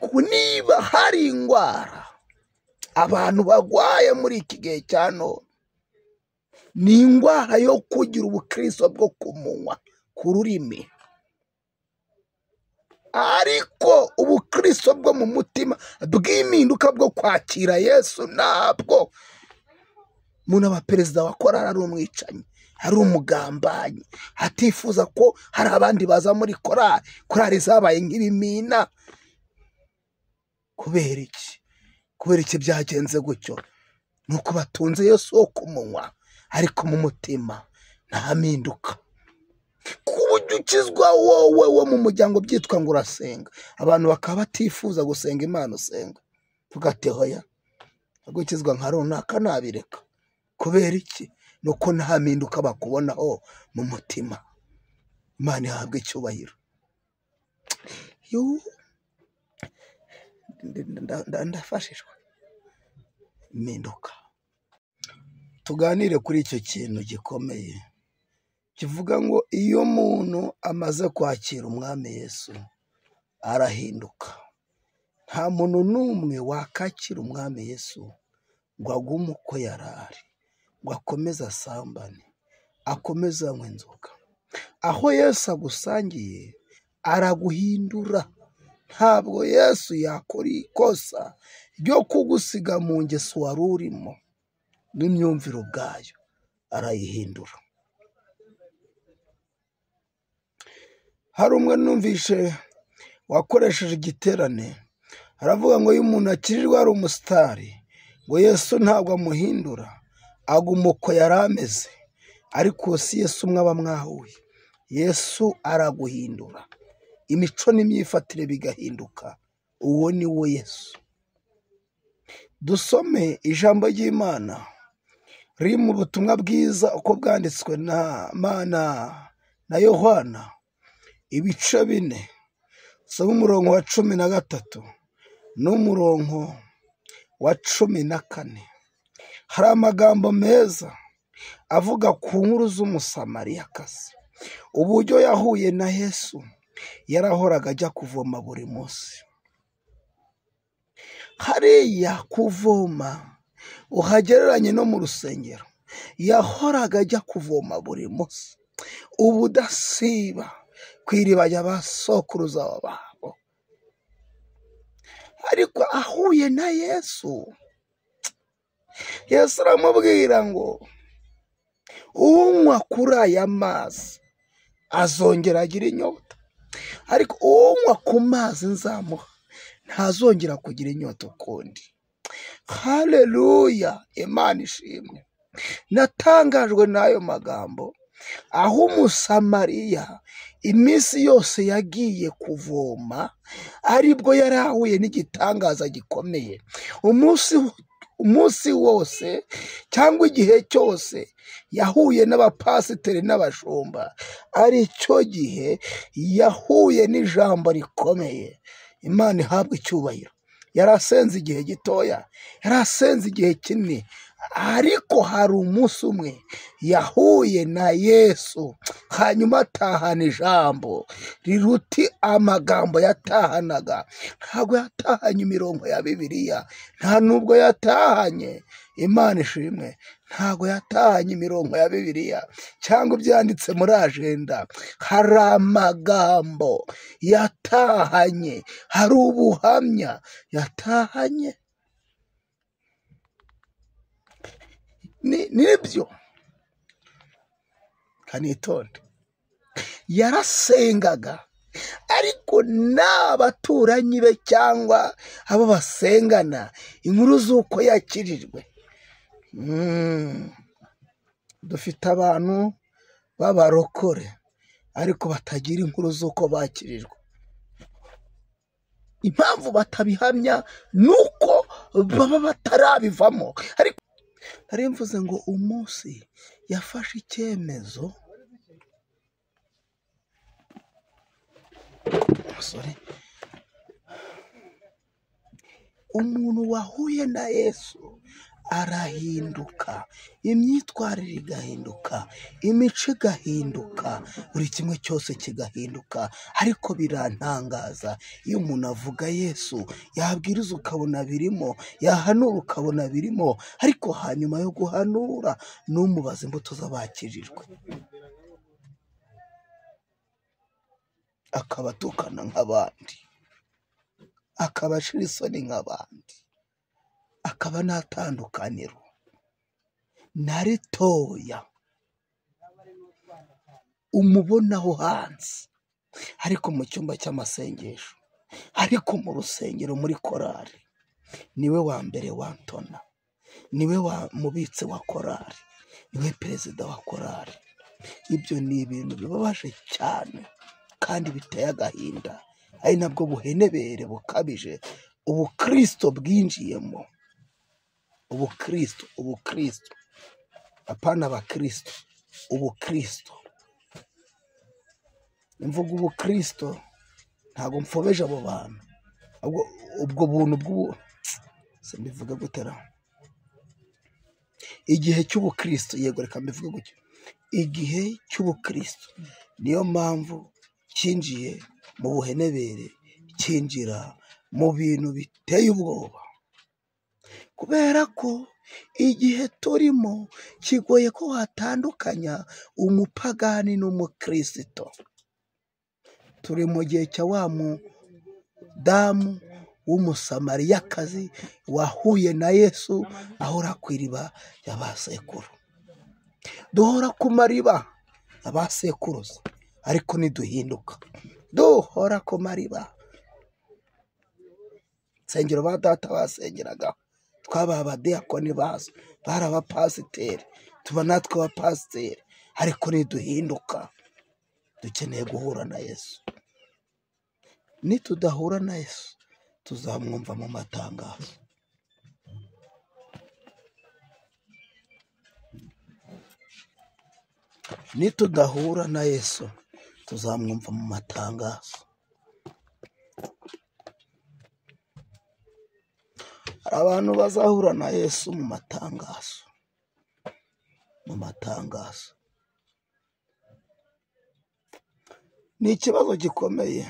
Kuko niba hari indwara abantu bagwaye muri iki gihe cya none, ni indwara yo kugira ubukristo bwo kumunywa ku rurimi, ariko ubukristo bwo mu mutima bw'impinduka bwo kwakira Yesu ntabwo. Umuntu aba perezida wa korali ari umwicanyi, ari umugambanyi, atifuza ko hari abandi baza muri korali. Korali zabaye nk'ibimina. Kubera iki? Kubera iki byagenze gutyo? Ni uko batunze Yesu wo kumunywa, ariko mu mutima nta mpinduka. Ku buryo ukizwa wowe wo mu muryango byitwa ngo urasenga, abantu bakaba batifuza gusenga Imana usenga, tugatehoya gukizwa nka runaka nabireka. Kubera iki? Ni uko nta mpinduka bakubonaho mu mutima. Imana ihabwe icyubahiro. Ndafashijwe impinduka. Tuganire kuri icyo kintu gikomeye kivuga ngo iyo umuntu amaze kwakira umwami Yesu arahinduka. Nta muntu n'umwe wakakira umwami Yesu ngo agume uko yari ari, ngo akomeze asambane, akomeze anywe inzoga. Aho Yesu agusangiye araguhindura. Ntabwo Yesu yakora ikosa ryo kugusiga mu ngeso wari urimo, n'imyumvire ubwayo arayihindura. Hari umwe numvishe wakoresheje igiterane, aravuga ngo iyo umuntu akirirwa ari umusitari, ngo Yesu ntabwo amuhindura, aguma uko yari ameze. Ariko si Yesu umwe aba mwahuye, Yesu araguhindura, imico n'imyifatire bigahinduka. Uwo ni wo Yesu. Dusome ijambo ry'Imana riri mu butumwa bwiza uko bwanditswe na Mana na Yohana, ibice 4, soma umurongo wa 13 n'umurongo wa 14. Hari amagambo meza avuga ku nkuru z'Umusamariyakazi, uburyo yahuye na Yesu. Yarahoraga ajya kuvoma buri munsi. Hariya kuvoma uhagereranye no mu rusengero, yahoraga ajya kuvoma buri munsi, ubudasiba ku iriba ry'abasokuruza babo. Ariko ahuye na Yesu, Yesu aramubwira ngo unywa kuri aya mazi azongera agira inyota, ariko unywa ku mazi nzamuha ntazongera kugira inyota ukundi. Haleluya, Imana ishimwe. Natangajwe n'ayo magambo, aho Umusamariya iminsi yose yagiye kuvoma, aribwo yari ahuye n'igitangaza gikomeye. Umunsi wose cyangwa igihe cyose yahuye n'abapasiteri n'abashumba, ari cyo gihe yahuye n'ijambo rikomeye. Imana ihabwe icyubahiro. Yarasenze igihe gitoya, yarasenze igihe kinini, ariko hari umunsi umwe yahuye na Yesu, hanyuma atahana ijambo riruti amagambo yatahanaga. Ntabwo yatahanye imirongo ya Bibiliya, nta nubwo yatahanye, Imana ishimwe, ntabwo yatahanye imirongo ya Bibiliya cyangwa ibyanditse muri ajenda. Hari amagambo yatahanye, hari ubuhamya yatahanye. Nibyo kanitonde. Yarasengaga, ariko n'abaturanyi be cyangwa abo basengana inkuru z'uko yakirijwe. Dufite abantu b'abarokore ariko batagira inkuru z'uko bakirijwe. Impamvu batabihamya nuko baba batarabivamo. Ariko nari mvuze ngo umunsi yafashe icyemezo, sorry, umuntu wahuye na Yesu arahinduka, imyitwarire igahinduka, imico igahinduka, buri kimwe cyose kigahinduka. Ariko birantangaza iyo umuntu avuga Yesu, yabwiriza ukabona birimo, yahanura ukabona birimo, ariko hanyuma yo guhanura numubaza imbuto z'abakijijwe, akaba atukana nk'abandi, akaba ashira isoni nk'abandi, akaba nta tandukaniro na ritoya umubonaho hanze, ariko mu cyumba cy'amasengesho, ariko mu rusengero muri korari niwe wa mbere wantona, niwe wa mubitsi wa korari, niwe perezida wa korari. Ibyo ni ibintu bibabaje cyane kandi biteye agahinda, ari nabwo buhenebere bukabije ubukristo bwinjiyemo. Ubukristo, ubukristo, apana abakristo, ubukristo. Imvugo ubukristo ntabwo mfobeje abo bantu, ubwo buntu bw'ubu mbivuga gutera igihe cy'ubukristo, yego reka mbivuge gutyo, igihe cy'ubukristo niyo mpamvu cyinjiye mu buhenebere, cyinjira mu bintu biteye ubwoba, kubera ko igihe turimo kigoye ko watandukanya umupagani n'umukristo. Turi mu gihe cya wa mudamu w'umusamariyakazi wahuye na Yesu ahora ku iriba ya ba sekuru. Duhora ku mariba ya ba sekuruza, ariko ntiduhinduka, duhora ku mariba. Insengero ba data basengeragaho, twaba abadiyakoni bazo, bari abapasiteri, tuba natwe abapasiteri, ariko ntiduhinduka. Dukeneye guhura na Yesu. Nitudahura na Yesu tuzamwumva mu matangazo. Nitudahura na Yesu tuzamwumva mu matangazo. Hari abantu bazahura na Yesu mu matangazo, mu matangazo. Ni ikibazo gikomeye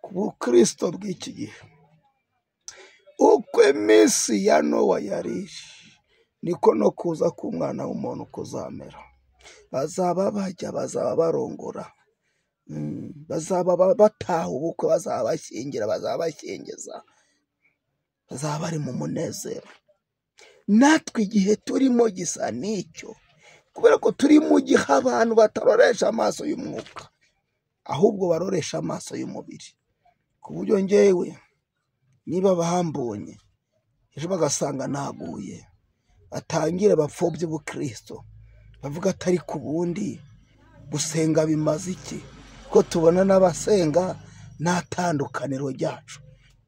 ku bukristo bw'iki gihe. Uko iminsi ya Nowa yari, niko no kuza k'umwana w'umuntu kuzamera. Bazaba bajya, bazaba barongora, bazaba bataha ubukwe, bazaba bashyingira, bazaba bashyingiza, bazaba bari mu munezero. Natwe igihe turimo gisa n'icyo, kubera ko turi mu gihe abantu bataroresha amaso y'umwuka, ahubwo baroresha amaso y'umubiri. Ku buryo ngewe niba bahambonye ejo bagasanga naguye, batangire bapfobye ubukristo, bavuga atari ku bundi gusenga bimaze iki, ko tubona n'abasenga nta tandukaniro ryacu.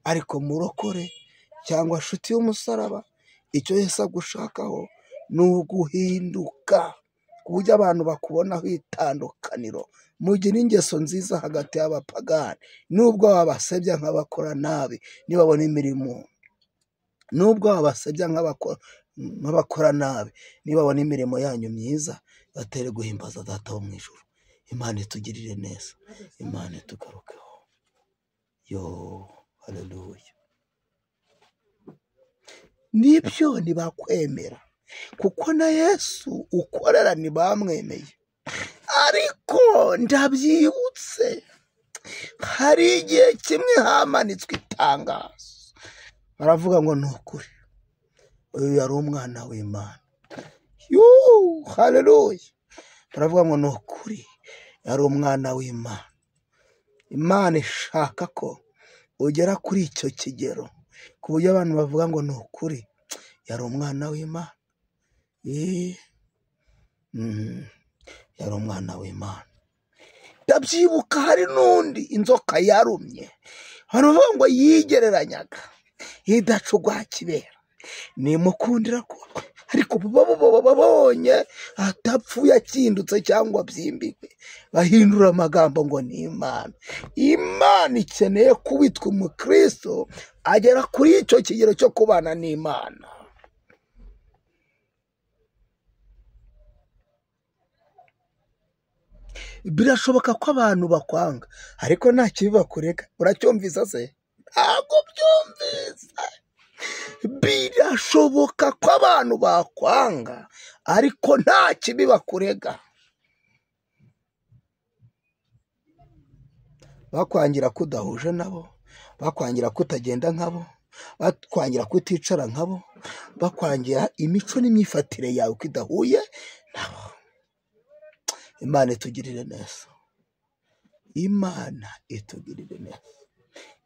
Ariko murokore cyangwa nshuti y'umusaraba, icyo Yesu agushakaho ni uguhinduka, ku buryo abantu bakubonaho itandukaniro. Mugire ingeso nziza hagati y'abapagani, nubwo babasebya nk'abakora nabi, nibabona imirimo, nubwo babasebya nk'abakora nabi, nibabona imirimo yanyu myiza, batere guhimbaza Data wo mu ijuru. Imana itugirire neza, Imana itugarukeho. Yo, haleluya. Nibyo ntibakwemera, kuko na Yesu ukorera ntibamwemeye. Ariko ndabyibutse, hari igihe kimwe hamanitswe itangazo, baravuga ngo ni ukuri, uyu yari umwana w'Imana. Yuuu, haleluya. Baravuga ngo ni ukuri, yari umwana w'Imana. Imana ishaka ko ugera kuri icyo kigero, ku buryo abantu bavuga ngo ni ukuri, yari umwana w'Imana. Yari umwana w'Imana. Ndabyibuka hari n'undi inzoka yarumye, abantu bavuga ngo yigereranyaga idaca urwa kibera, nimukundira ko ariko babonye atapfuye akindutse cyangwa abyimbiwe, bahindura amagambo ngo ni Imana. Imana ikeneye kubitwa umukristo agera kuri icyo kigero cyo kubana n'Imana. Birashoboka ko abantu bakwanga ariko nta kibi bakurega. Uracyumvise se? Ntabwo byumvise. Birashoboka ko abantu bakwanga ariko nta kibi bakurega. Bakwangira ko udahuje nabo, bakwangira ko utagenda nkabo, bakwangira ko uticara nkabo, bakwangira imico n'imyifatire yawe ko idahuye nabo. Imana itugirire neza, Imana itugirire neza,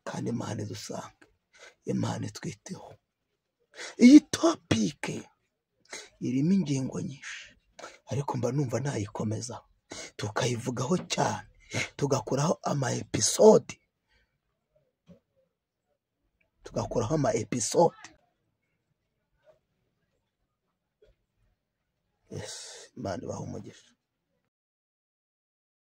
kandi Imana idusange, Imana itwiteho. Iyi topike irimo ingingo nyinshi, ariko mba numva nayikomeza tukayivugaho cyane, tugakoraho ama episode, tugakoraho ama episode. Yes, Imana ibahe umugisha.